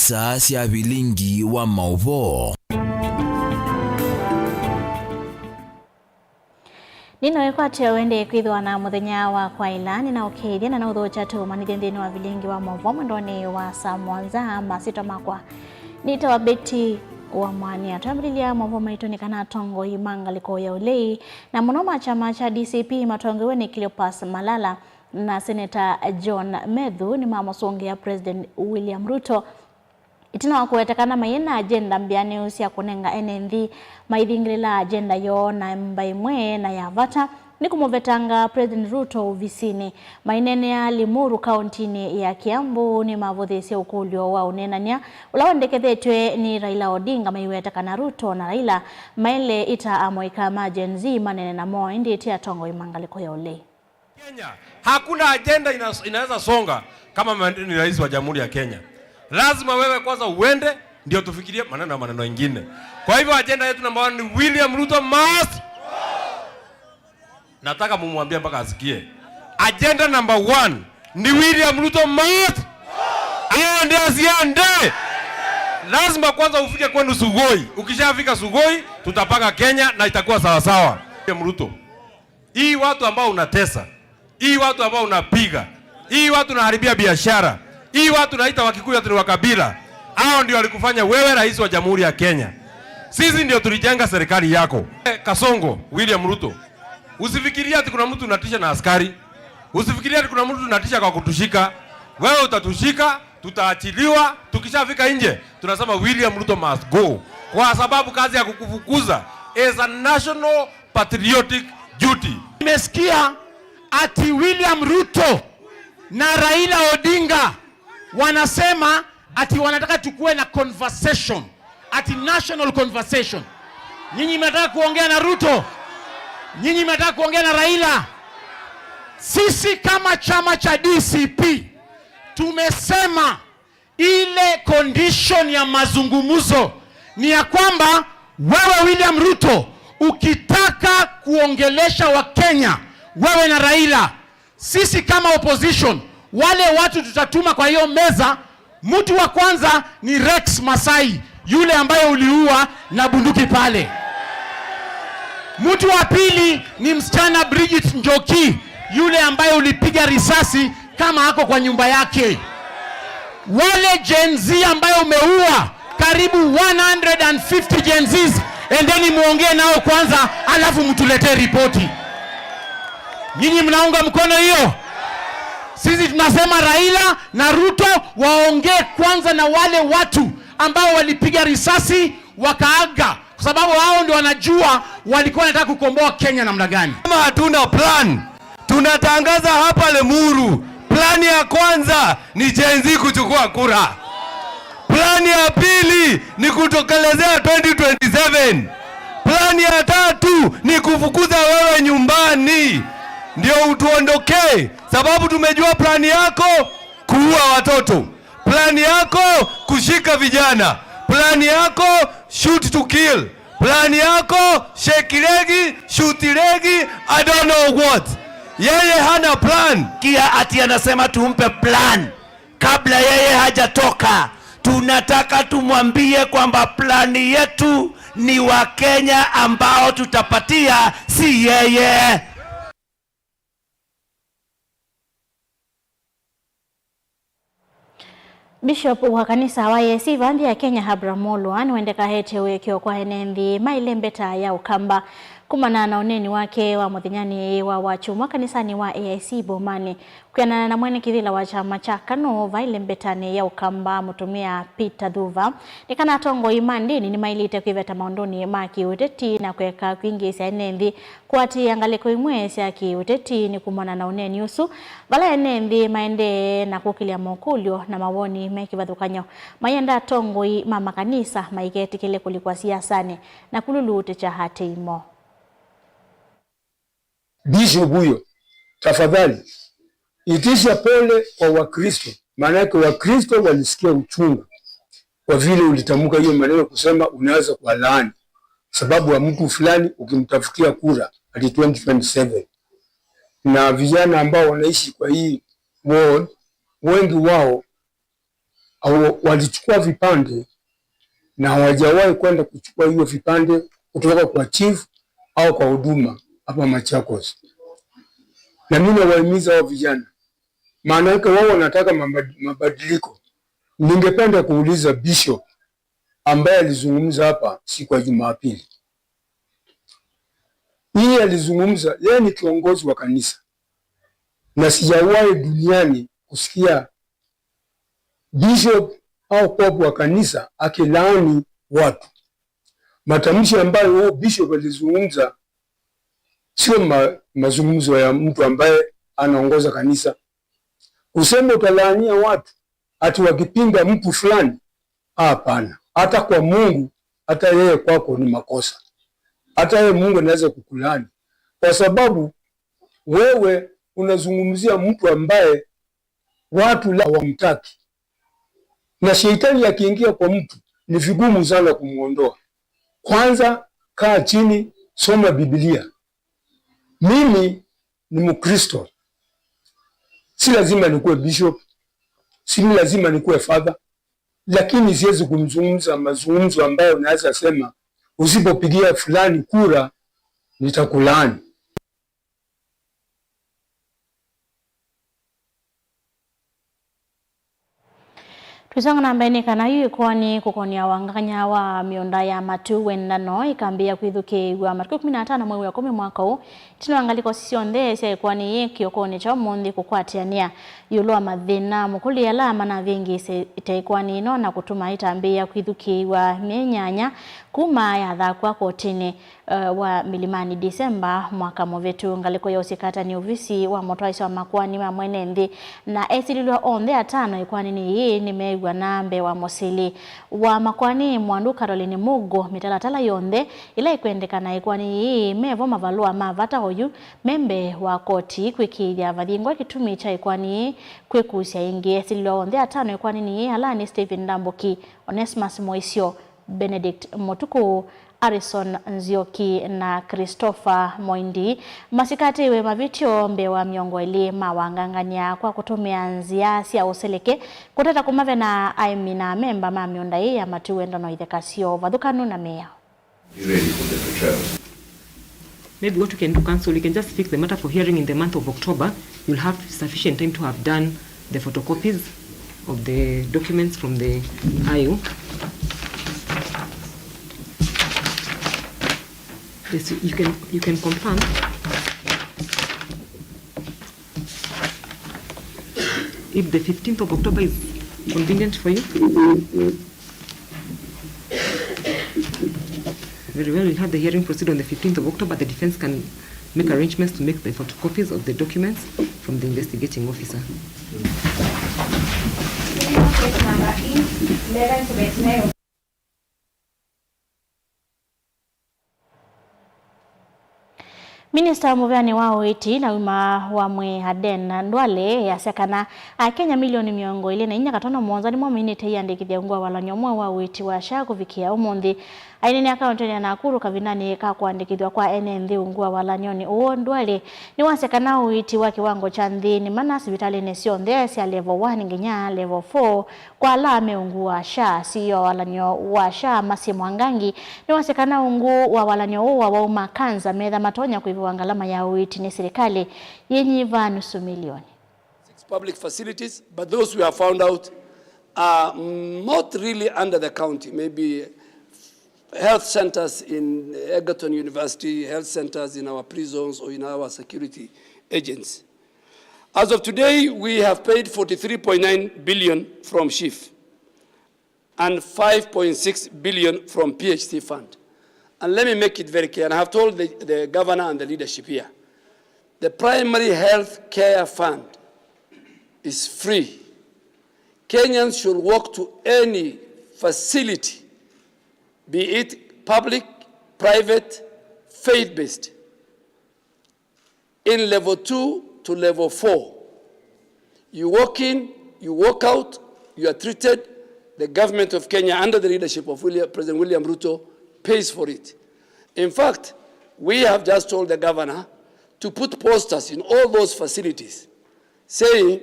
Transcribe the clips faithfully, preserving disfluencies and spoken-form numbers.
Saa sya vilingi wa maũvoo. Nĩnawekwatya wende kwĩthĩwa na mũthenya wa kwaĩla, nĩnaũkethya na naũthokya tũmanĩthye nthĩnĩ wa vilingi wa maũvoo mwendonĩ wa saa mũonza. Masyĩtwa makwa nĩtawa Betty wa Mwania. Twambĩlĩlya maũvoo maitũ nĩ kana atongoi ma ngalĩko ya ũlei, na mũno ma kyama kya D C P matongoew'e nĩ Cleopas Malala na Seneta John Methu nĩmamũsũngĩa President William Ruto. Ĩtina wa kũweta kana mayĩ na agenda mbĩanĩu sya kũnenga ene nthĩ, maithingĩlĩla agenda yoo namba ĩmwe na ya vata nĩ kũmũvetanga President Ruto ovisinĩ. Maineenea Limuru, kaũntinĩ ya Kiambu, nĩmavũthĩĩsye ũkũlyo wa ũneenany'a ũla wendekethetw'e nĩ Raila Odinga, maiweta kana Ruto na Raila maĩle ĩta amũika ma Gen Z maneene namo, ĩndĩ ti atongoi ma ngalĩko ya ũlei. Kenya, hakuna agenda ina-, inaweza songa kama ma-, ni rais wa Jamhuri ya Kenya. Lazima wewe kwanza uende, ndio tufikirie maneno ya maneno ingine. Kwa hivyo agenda yetu number one ni William Ruto must. Nataka mumwambie mpaka asikie. Agenda number one ni William Ruto must. Aende asiende. Lazima kwanza ufike kwenu Sugoi. Ukishafika Sugoi, tutapanga Kenya na itakuwa sawa sawa. William Ruto. Hii watu ambao unatesa, hii watu ambao unapiga, hii watu unaharibia biashara, hii watu unaita Wakikuyu ati ni wa kabila, hao ndio walikufanya wewe rais wa Jamhuri ya Kenya. Sisi ndio tulijenga serikali yako. Eh, Kasongo, William Ruto, usifikirie ati kuna mtu unatisha na askari. Usifikirie ati kuna mtu unatisha kwa kutushika. Wewe utatushika, tutaachiliwa. Tukishafika nje, tunasema William Ruto must go, kwa sababu kazi ya kukufukuza is a national patriotic duty. Nimesikia ati William Ruto na Raila Odinga wanasema ati wanataka tukuwe na conversation, ati national conversation. Nyinyi mnataka kuongea na Ruto? Nyinyi mnataka kuongea na Raila? Sisi kama chama cha D C P tumesema ile condition ya mazungumzo ni ya kwamba wewe William Ruto, ukitaka kuongelesha Wakenya, wewe na Raila, sisi kama opposition, wale watu tutatuma kwa hiyo meza, mtu wa kwanza ni Rex Masai, yule ambaye uliua na bunduki pale. Mtu wa pili ni msichana Bridget Njoki, yule ambaye ulipiga risasi kama ako kwa nyumba yake. Wale Gen Z ambayo umeua, karibu one hundred and fifty Gen Zs, endeni muongee nao kwanza, alafu mtuletee ripoti. Nyinyi mnaunga mkono hiyo? Sisi tunasema Raila na Ruto waongee kwanza na wale watu ambao walipiga risasi wakaaga, kwa sababu hao ndio wanajua walikuwa wanataka kukomboa Kenya namna gani. Kama hatuna plan, tunatangaza hapa Limuru, plan ya kwanza ni Gen Z kuchukua kura. Plan ya pili ni kutokelezea twenty twenty-seven. Plan ya tatu ni kufukuza wewe nyumbani, ndio utuondokee, sababu tumejua plan yako kuua watoto. Plan yako kushika vijana. Plan yako shoot to kill. Plan yako shake legi, shoot legi, I don't know what. Yeye hana plan. Kia ati anasema tumpe plan kabla yeye hajatoka. Tunataka tumwambie kwamba plani yetu ni Wakenya ambao tutapatia, si yeye. Bishop wa kanisa wa A I C vaa nthĩ ya Kenya, Abraham Olwa, nĩwendekaetye ũekeo kwa ene nthĩ maĩle mbeta ya Ũkamba kumana na ũneeni wake wa mũthenyanĩ wa Wakyumwa kanisanĩ wa A I C Bomani. Kwĩanana na mwene kĩvĩla wa kyama kya KANU vaĩle mbetanĩ ya Ũkamba, mũtumĩa Peter Thuva, nĩ kana atongoi ma ndĩni nĩmaĩlĩte kwĩveta maũndũnĩ ma kĩũteti na kũeka kwingĩĩsya ene nthĩ kũatĩĩa ngalĩko imwe sya kĩũteti. Nĩ kumana na ũneeni ũsu, vala ene nthĩ maendee na kũkĩlya mokũlyo na mawoni me kĩvathũkany'o, mayenda atongoi ma makanisa maiketĩkĩle kũlikwa siasanĩ na kululuutĩkya aatĩĩi moo. Bishop huyo, tafadhali itisha pole kwa Wakristo, maanake Wakristo walisikia uchungu kwa vile ulitamka hiyo maneno, kusema unaweza kuwalaani sababu ya mtu fulani ukimtafutia kura ati twenty twenty-seven. Na vijana ambao wanaishi kwa hii ward, wengi wao au walichukua vipande na hawajawahi kwenda kuchukua hiyo vipande kutoka kwa chief au kwa huduma hapa Machakos. Na mimi nawahimiza hao vijana, maana yake wao wanataka mabad-, mabadiliko. Ningependa kuuliza Bishop ambaye alizungumza hapa siku ya Jumapili. Hii alizungumza, yeye ni kiongozi wa kanisa. Na sijawahi duniani kusikia bishop au pope wa kanisa akilaani watu. Matamshi ambayo huyo bishop alizungumza sio ma-, mazungumzo ya mtu ambaye anaongoza kanisa. Kusema utalaania watu ati wakipinga mtu fulani, hapana. Hata kwa Mungu, hata yeye kwako ni makosa. Hata yeye Mungu anaweza kukulaani. Kwa sababu wewe unazungumzia mtu ambaye watu la hawamtaki. Na shetani akiingia kwa mtu, ni vigumu sana kumwondoa. Kwanza, kaa chini, soma Biblia. Mimi ni Mkristo. Si lazima nikuwe bishop, si lazima nikuwe father, lakini siwezi kumzungumza mazungumzo ambayo unaweza sema, "Usipopigia fulani kura, nitakulaani." Tũisonga na mbee nĩ kana yu ĩkoani kũkonia wangangany'a wa mĩũnda ya matu wendano ĩkambĩĩa kwĩthukĩĩw'a matukũ ĩkũmi na atano mwei wa ĩkũmi mwaka ũũ, ĩtina wa ngalĩko syonthe sya ĩkoani yĩĩ kĩokonĩ kya ũmũnthĩ kũkwatĩanĩa ĩũlũ wa mathĩna mũkũlĩ ala manavĩngĩĩte ĩkoani ĩno na kũtuma ĩtambĩĩa kwĩthukĩĩw'a myei nyanya kuma yathakwa kotinĩ. Eh, wa Milimani Disemba mwaka mũvĩtu. Ngalĩko ya ũsikatani ovisi wa mũtwaĩsya wa makoani ma mwene nthĩ na esilĩlw'a onthe atano ĩkoaninĩ yĩĩ nĩmeew'ana mbee wa mũsili wa makoani Mwandu Caroline Mugo. Mĩtalatala yonthe ĩla ĩkwendekana ĩkoani yĩĩ mevo mavalũa ma vata oyu me mbee wa koti kwĩkĩĩthya vathingwa kĩtumi kya ĩkoani yĩĩ kwĩkusya ĩngĩ. Esilĩlw'a onthe atano ĩkoaninĩ yĩĩ ala nĩ Stephen Ndambuki, Onesmus Moisyo, Benedict Mũtukũ, Harrison Nzioki na Christopher Moindi masikatĩwe mavĩtyo mbee wa mĩongo ĩlĩ ma wangangany'a kwa kũtũmĩa nzĩa sya ũseleke kũtata kũmavena aĩmi na amemba ma mĩũnda ĩĩ ya matu wendano itheka syoo vathũkanu na mĩao. Be ready for the trials. Maybe what you can do, Council, you can just fix the matter for hearing in the month of October. You'll have sufficient time to have done the photocopies of the documents from the I O. Yes, you can, you can confirm. If the fifteenth of October is convenient for you. Very well, we'll have the hearing proceed on the fifteenth of October. The defense can make arrangements to make the photocopies of the documents from the investigating officer. Minista mũveanĩ wa ũiiti na ũima wa mwĩĩ Aden Duale easya kana Akenya milioni mĩongo ĩlĩ na inya katono mũonza nĩmo mainĩte iyandĩkĩthya ungu wa walany'o ũmwe wa ũiiti wa SHA kũvikĩa ũmũnthĩ. Aineenea kaũntĩnĩ ya Nakuru kavindanĩ ka kũandĩkĩthw'a kwa ene nthĩ ungu wa walany'onĩ ũũ, Duale nĩwasya kana ũiiti wa kĩwango kya nthĩ nĩ mana sivitalĩnĩ syonthe sya level one nginya level four kwa ala me ungu wa SHA. C E O wa walany'o wa SHA, Mercy Mwangangi, nĩwasya kana ungu wa walany'o ũũ wa awaũ ma kanza metha matonya kũĩvĩwa ngalama ya ũiiti nĩ silikalĩ yĩnyiva nusu milioni. Six public facilities, but those we have found out are not really under the county. Maybe health centers in Egerton University, health centers in our prisons or in our security agencies. As of today, we have paid forty-three point nine billion from SHIF and five point six billion from P H C fund. And let me make it very clear, and I have told the, the governor and the leadership here, the primary health care fund is free. Kenyans should walk to any facility, be it public, private, faith-based, in level two to level four. You walk in, you walk out, you are treated. The government of Kenya, under the leadership of William, President William Ruto, pays for it. In fact, we have just told the governor to put posters in all those facilities saying,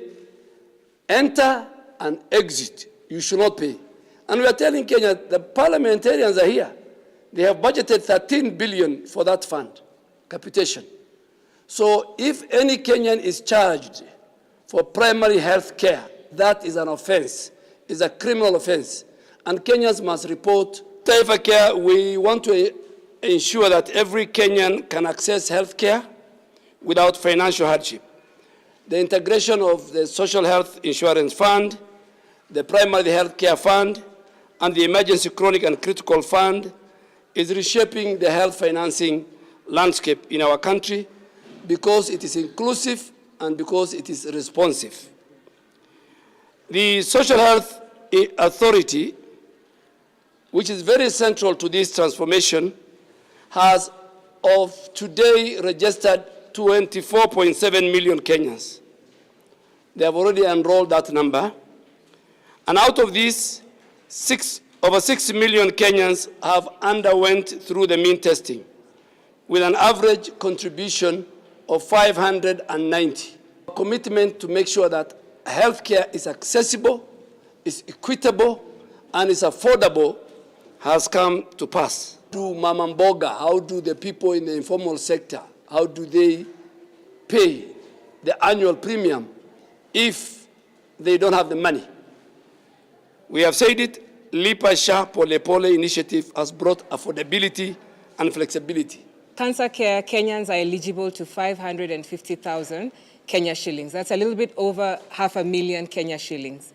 "Enter and exit You should not pay. And we are telling Kenya, the parliamentarians are here. They have budgeted thirteen billion for that fund, capitation. So if any Kenyan is charged for primary health care, that is an offense, is a criminal offense, and Kenyans must report. Taifa Care, we want to ensure that every Kenyan can access health care without financial hardship. The integration of the Social Health Insurance Fund, the Primary Health Care Fund, and the Emergency Chronic and Critical Fund is reshaping the health financing landscape in our country because it is inclusive and because it is responsive. The Social Health Authority, which is very central to this transformation, has of today registered twenty-four point seven million Kenyans. They have already enrolled that number. And out of these, six, over six million Kenyans have underwent through the mean testing, with an average contribution of five hundred and ninety. Commitment to make sure that healthcare is accessible, is equitable, and is affordable has come to pass. How do mama mboga, how do the people in the informal sector, how do they pay the annual premium if they don't have the money? We have said it, Lipa SHA Pole Pole initiative has brought affordability and flexibility. Cancer care, Kenyans are eligible to five hundred fifty thousand Kenya shillings. That's a little bit over half a million Kenya shillings.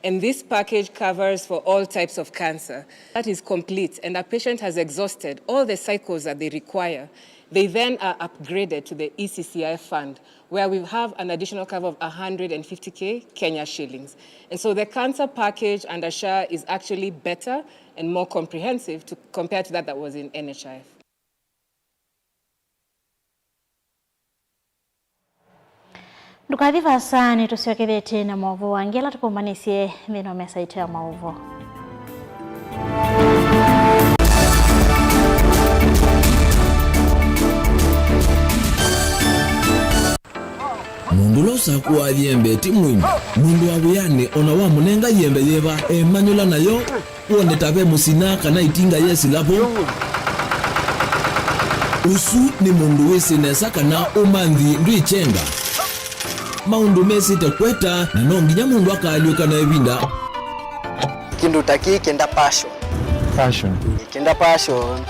And this package covers for all types of cancer. That is complete, and a patient has exhausted all the cycles that they require. They then are upgraded to the E C C I fund, where we have an additional cover of one hundred fifty K Kenya shillings. And so the cancer package under SHA is actually better and more comprehensive to compare to that that was in N H I F. Ndũkathi vaasa, nĩtũsyokethetye na maũvoo angĩ ala tũkũmbanĩsye nthĩnĩ wa mesa itũ ya maũvoo. Mũndũ ũla ũsakũaa yembe ti mũimu. Mũndũ wa wĩanĩ o na wamũnenga yembe yĩva, emanyũla nayo, wone ta ve mũsina kana ĩtinga yesĩla vo. Ũsu nĩ mũndũ wĩsĩ nesa kana ũmanthi ndwĩkyenga. Maũndũ mesĩte kweta, na no nginya mũndũ akaalyũka na ĩvinda. Kĩndũ ta kĩĩ kĩenda passion. Passion. Kĩenda passion.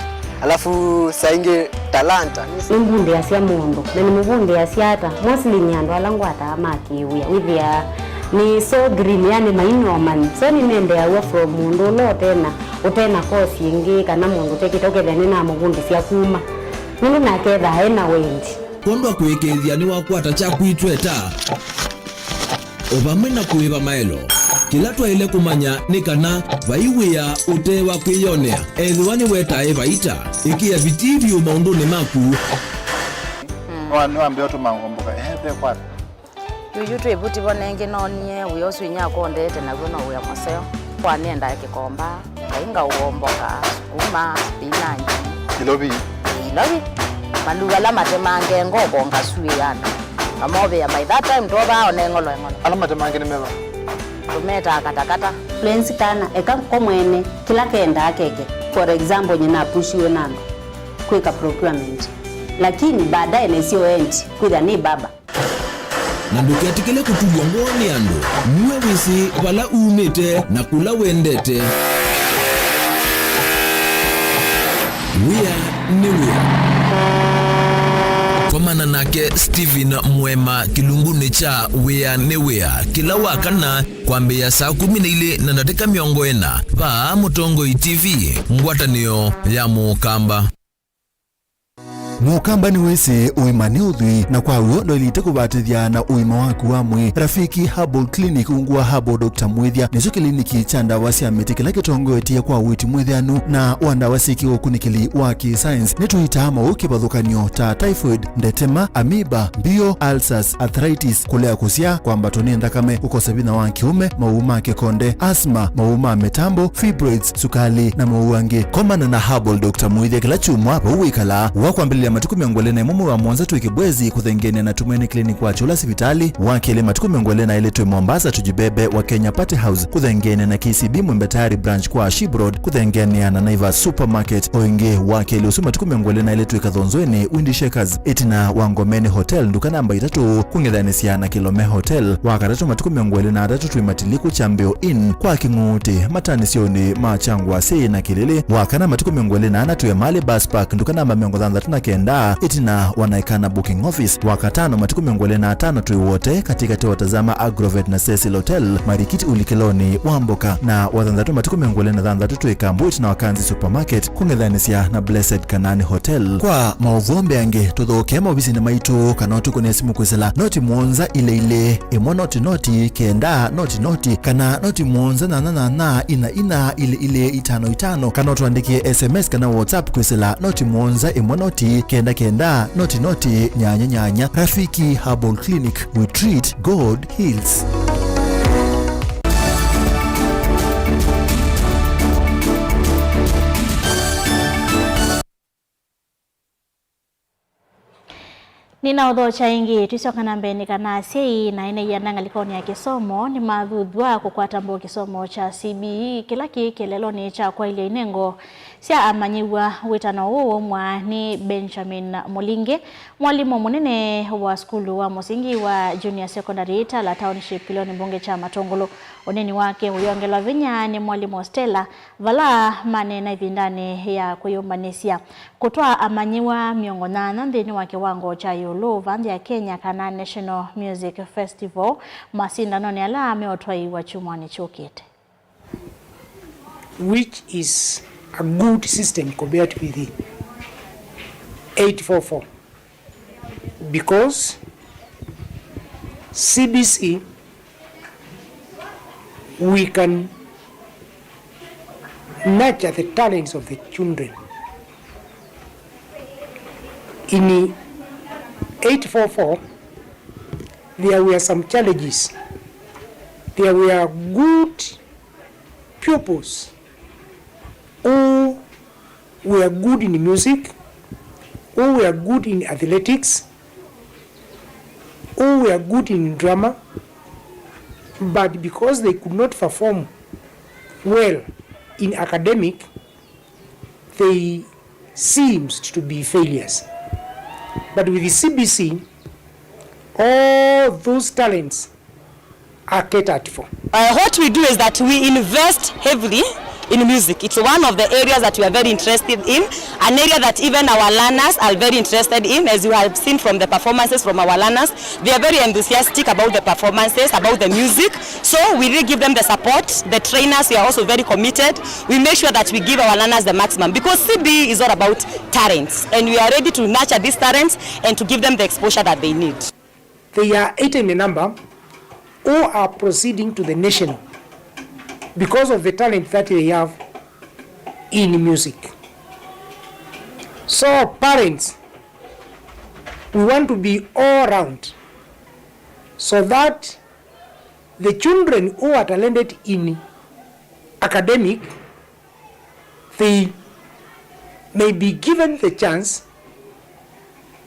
Alafu saa ingĩ talanta. Nĩmbundĩasya mũndũ, na nĩmũvundĩasya ata? Mostly nĩ andũ ala ngwataa ma kĩwĩa. Wĩthĩaa nĩ so green, yani mainomani. So nĩmendeaw'a from mũndũ ũla ũtena, ũtena course ĩngĩ, kana mũndũ ũtekĩte, ũkethĩa nĩnamũvundĩsya kuma. Nũndũ nake ethaa ena wendi. Kwondũ wa kũĩkĩĩthya nĩwakwata kyaku itweta. O vamwe na kũĩva maelo, kĩla twaĩle kũmanya nĩ kana vai wĩa ũte wa kwĩyonea, ethĩwa nĩwetae vaita, ĩkĩa vitii vyũ maũndũnĩ maku. Nĩwambĩa ũtũma ngomboka, ehe, ve kwata. Yuyu twĩ vuti vo nengĩ noonie wĩa ũsu inyia akondete naw'o no wĩa mũseo. Kwa nĩendae kĩkomba. Ngai ngaũomboka, sukuma, spinach. Ilovi. Ilovi. Mandu ala matemange ngoko ngasuĩana. Amovĩa by that time twovaa one ng'olo eng'olo. Ala matemange nĩ meva? Tũmetaa katakata. Lensi kana, eka ko mwene, kĩla kendaa keke. For example, nyina apushiwe na andũ kwĩka procurement. Lakini baadaye nesio endi, kwĩthĩa nĩ baba. Na ndũketĩkĩle kũtulw'a ngoo nĩ andũ. Nue wĩsĩ vala umĩte na kũla wendete. Wĩa nĩ wĩa. Komana nake Stephen Mwema kĩlungunĩ kya Wĩa nĩ Wĩa kĩla wa kana kwambĩĩa saa kũmi na ilĩ na ndatĩka mĩongo ĩna vaa Mũtongoi T V, ngwatanĩo ya Mũkamba. Mũkamba nĩwĩsĩ ũima nĩ ũthwii, na kwa w'o ndwaĩlĩte kũvatĩthya na ũima waku wa mwĩĩ. Rafiki Herbal Clinic ungu wa Herbal Doctor Mwĩthya nĩkyo kĩliniki kya ndawa sya mĩtĩ kĩla kĩtongoetye kwa ũiiti mwĩthĩanu na wa ndawa syĩkĩwe ũkunĩkĩli wa kĩ-science. Nĩtũitaa maũũ kĩvathũkany'o ta typhoid, ndetema, amoeba, mbio, ulcers, arthritis, kũlea kũsyaa, kwambatwa nĩ nthakame, kũkosa vinya wa kĩũme, maũũ ma kĩkonde, asthma, maũũ ma mĩtambo, fibroids, sukali, na maũũ angĩ. Komana na Herbal Doctor Mwĩthya kĩla kyumwa vau wĩkalaa, wa kwambĩlĩlya Matukũ mĩongo ĩlĩ na ĩmwe mwei wa mũonza twĩ Kibwezi kũthengeania na Tumaini Clinic wa Kyũla sivitalĩ. Wa kelĩ, matukũ mĩongo ĩlĩ na elĩ twĩ Mombasa Tujibebe wa Kenya Party House kũthengeania na K C B Mwembe Tayari Branch kwa Ship Road kũthengeania na Naivas Supermarket. O ĩngĩ, wa kelĩ ũsu matukũ mĩongo ĩlĩ na elĩ twĩ Kathonzweni Windy Shakers ĩtina wa Ngomeni Hotel nduka namba itatũ kũng'ethanĩsya na Kilome Hotel. Wa katatũ matukũ mĩongo ĩlĩ na atatũ twĩ Matiliku Kyambĩo Inn kwa Kĩng'uti mataanĩsyonĩ ma Kyangwasĩ na Kĩlĩlĩ. Wa kana matukũ mĩongo ĩlĩ na ana twĩ Emali Bus Park nduka namba mĩongo thanthatũ na kenda ĩtina wa Naikana Booking Office. Wa katano matukũ mĩongo ĩlĩ na atano twĩ Wote katĩkatĩ wa Tazama Agrovet na Cecil Hotel marikiti ulikĩlonĩ wa mboka. Na wa thanthatũ matukũ mĩongo ĩlĩ na thanthatũ twĩ Kambu ĩtina wa Kanzi Supermarket kũng'ethanĩsya na Blessed Kanani Hotel. Kwa maũvoo mbeange, tũthokee maovisinĩ maitũ kana ũtũkũne simũ kwĩsĩla noti mũonza ilĩ ilĩ ĩmwe noti noti kenda noti noti kana noti mũonza nyanya nyanya ina ina ilĩ ilĩ itano itano, kana ũtũandĩkĩe S M S kana WhatsApp kwĩsĩla noti mũonza ĩmwe noti kenda kenda noti noti nyanya nyanya. Rafiki Herbal Clinic, we treat, God heals. Nĩnaũthokya ĩngĩ, tũisyoka na mbee nĩ kana asyai na ene ianda ngalĩkonĩ ya kĩsomo nĩmathuthw'a kũkwata mbau kĩsomo kya C B E kĩla kĩ kĩeleelonĩ kya kwaĩlya inengo sya amanyĩw'a. Wĩtano ũũ waumw'a nĩ Benjamin Mũlingĩ, mwalimũ mũnene wa sukulu wa mũsingi wa Junior Secondary Tala Township kĩlĩonĩ mbunge kya Matũngũlũ. Ũneeni wake ũyongelwa vinya nĩ mwalimũ Stella vala maneena ĩvindanĩ ya kwĩyũmbanĩsya kũtwaa amanyĩw'a mĩongo nyanya nthĩnĩ wa kĩwango kya ĩũlũ va nthĩ ya Kenya kana National Music Festival masindanonĩ ala meũtwaĩĩw'a kyumwanĩ kyũkĩte. Which is a good system compared with the eight four four, because C B C, we can nurture the talents of the children. In eight four four, there were some challenges. There were good pupils who were good in music, who were good in athletics, who were good in drama, but because they could not perform well in academic, they seemed to be failures. But with the C B C, all those talents are catered for. Uh, what we do is that we invest heavily in music. It's one of the areas that we are very interested in, an area that even our learners are very interested in, as you have seen from the performances from our learners. They are very enthusiastic about the performances, about the music. So we really give them the support. The trainers, we are also very committed. We make sure that we give our learners the maximum because C B E is all about talents, and we are ready to nurture these talents and to give them the exposure that they need. They are eighty in number who are proceeding to the national because of the talent that they have in music. So parents, we want to be all round so that the children who are talented in academic, they may be given the chance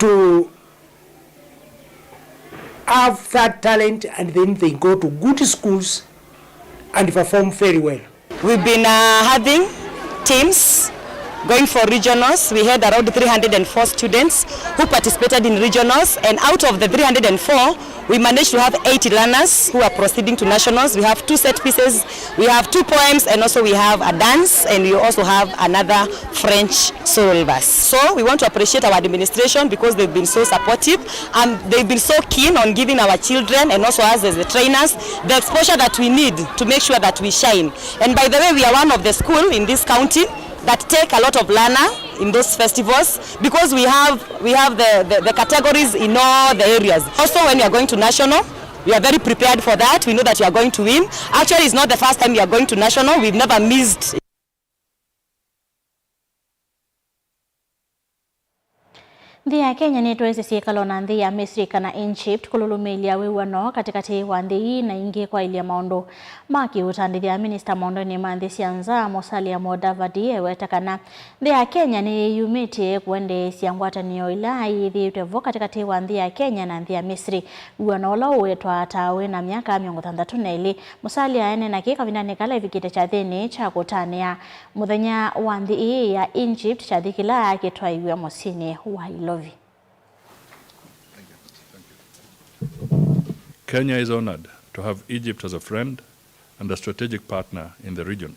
to have that talent, and then they go to good schools and perform very well. We've been uh, having teams going for regionals. We had around three hundred and four students who participated in regionals, and out of the three hundred and four, we managed to have eighty learners who are proceeding to nationals. We have two set pieces, we have two poems, and also we have a dance, and we also have another French solo verse. So we want to appreciate our administration because they've been so supportive and they've been so keen on giving our children and also us as the trainers the exposure that we need to make sure that we shine. And by the way, we are one of the school in this county that take a lot of learner in those festivals because we have we have the, the, the categories in all the areas. Also, when we are going to national, we are very prepared for that. We know that we are going to win. Actually, it's not the first time we are going to national. We've never missed. Nthĩ ya Kenya nĩtwaĩsye syĩkalo na nthĩ ya Misri kana Egypt kũlũlũmĩĩlya wĩw'ano katĩkatĩ wa nthĩ ii na ingĩ kwaĩlya maũndũ ma kĩũtandĩthya. Minista maũndũnĩ ma nthĩ sya nza, Musalia Mudavadi, eweta kana nthĩ ya Kenya nĩyĩyumĩtye kũendeesya ngwatanĩo ila yĩthĩĩtwe vo katĩkatĩ wa nthĩ ya Kenya na nthĩ ya Misri, wĩw'ano ũla ũwetwa ta wĩ na myaka mĩongo thanthatũ na ĩlĩ. Musalia aneena kĩĩ kavindanĩ kala evikĩte kyathĩnĩ kya kũtanĩa mũthenya wa nthĩ ĩĩ ya Egypt, kyathĩ kĩla kĩtwaĩwe mũsyĩnĩ wa Ilovi. Kenya is honored to have Egypt as a friend and a strategic partner in the region.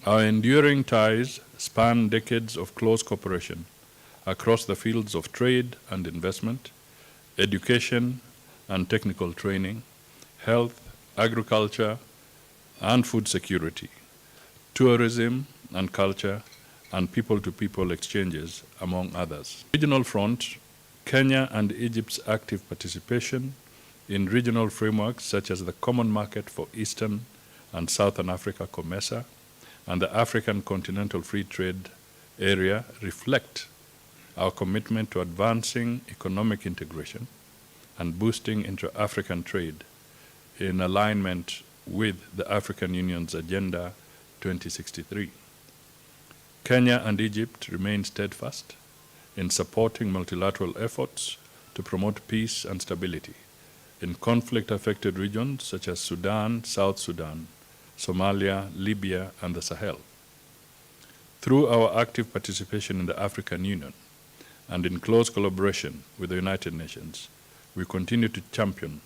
Our enduring ties span decades of close cooperation across the fields of trade and investment, education and technical training, health, agriculture, and food security, tourism and culture, and people-to-people exchanges, among others. Regional front, Kenya and Egypt's active participation in regional frameworks such as the Common Market for Eastern and Southern Africa, COMESA, and the African Continental Free Trade Area reflect our commitment to advancing economic integration and boosting intra-African trade in alignment with the African Union's Agenda twenty sixty-three. Kenya and Egypt remain steadfast in supporting multilateral efforts to promote peace and stability in conflict-affected regions such as Sudan, South Sudan, Somalia, Libya, and the Sahel. Through our active participation in the African Union and in close collaboration with the United Nations, we continue to champion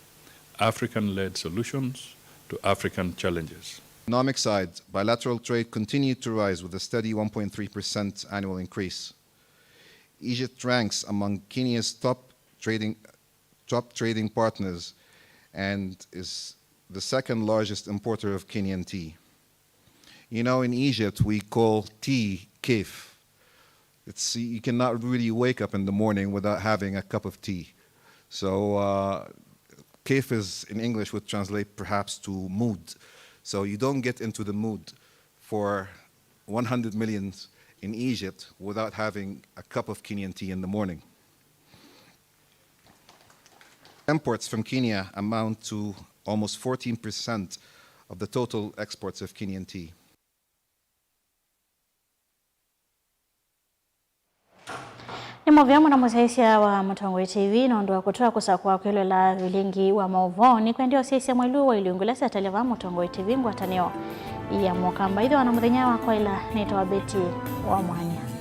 African-led solutions to African challenges. Economic side, bilateral trade continued to rise with a steady one point three percent annual increase. Egypt ranks among Kenya's top trading, top trading partners and is the second largest importer of Kenyan tea. You know, in Egypt, we call tea kef. It's, you cannot really wake up in the morning without having a cup of tea. So, uh, kef is, in English, would translate perhaps to mood. So you don't get into the mood for one hundred millions in Egypt without having a cup of Kenyan tea in the morning. Imports from Kenya amount to almost fourteen percent of the total exports of Kenyan tea. Nĩ mũvea mũno mũsyaĩĩsya wa Mũtongoi T V nũndũ wa kũtwaa kũsa kwa kwĩloela vilingi wa maũvoo. Nĩkwendea ũsyaĩĩsya mwaĩlu wa ilungu ila syateleva Mũtongoi T V ngwatanĩo ya Mũkamba. Ĩthĩwa na mũthenya wa kwaĩla, nĩtawa Betty wa Mwanya.